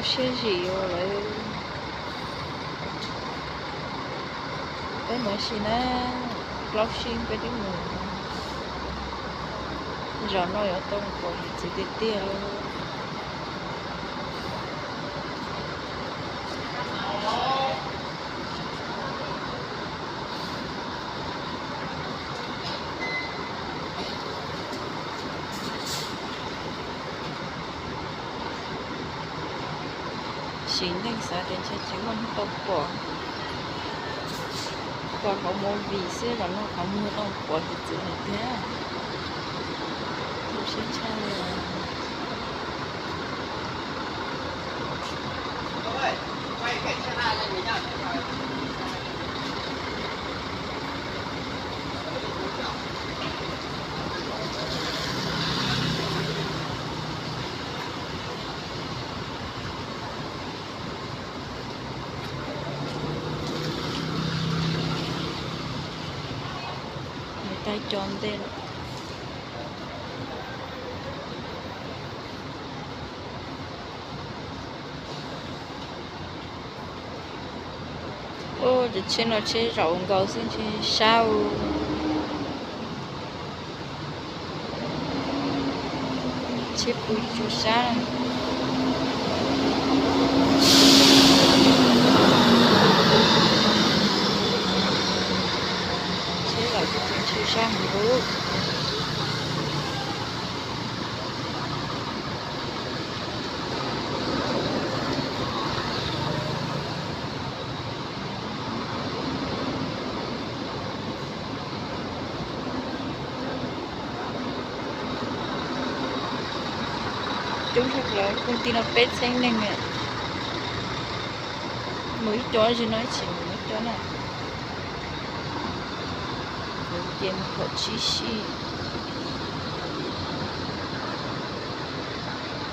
Siab zim lawm. Peb mus ua si na, plaub sib peb twb mus. Zaum no yuav tau pom hiav txwv tiag tiag. Sim neej xav tias ntshe tsis muaj hnub tau pom, pom hauv movie xwb los no qhov muag tau pom hiav txwv lawm thiab. Siab tshaj li. Mus tag cov ntej lawm. Ub, cov tsheb no tsheb zaum nkaus xwb ntshe sab. Tsheb pw tsuas sab. Tsheb zaum tsuas ntshe sab heev lawm. Coob tshaj plaws, koom tij no peb txheeb neeg, mus ib co zim no ib tsis mus ib co na. Ces mus thaum tsib sij.